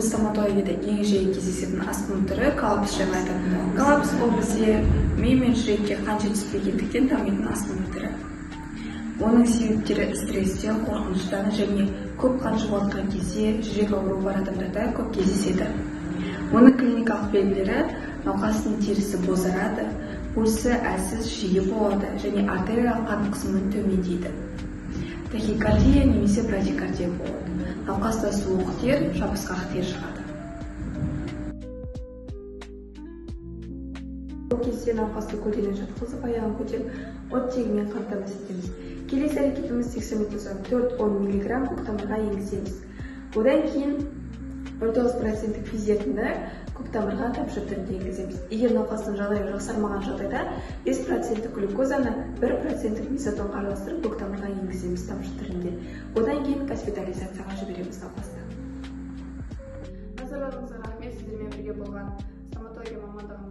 Стоматологияда ең жиі кездесетін асқыну түрі коллапс жайлы айтатын боламыз. Коллапс ол бізде ми мен жүрекке қан жетіспегендіктен дамитын асқыну түрі. Оның себептері стресстен, қорқыныштан және көп қан жоғалтқан кезде жүрек ауруы бар адамдарда көп кездеседі. Оның клиникалық белгілері: науқастың терісі бозарады, пульсі әлсіз, жиі болады және артериялық қан қысымы төмендейді. Тахикардия немесе брадикардия болады. Науқаста суық тер, жабысқақ тер шығады. Бұл кезде науқасты көлденең жатқызып, аяғын көтеріп, оттегімен қамтамасыз етеміз. Келесі әрекетіміз дексаметазон 4-10 мг көктамырға енгіземіз. Одан кейін 0,9% физиотінді көктамырға тамшы түрінде енгіземіз. Егер науқастың жағдайы жақсармаған жағдайда 5% глюкозаны 1% мезотонға араластырып көктамырға енгіземіз тамшы түрінде. Одан кейін госпитализацияға жібереміз науқасты. Назарларыңызға рахмет. Сіздермен бірге болған стоматология мамандығының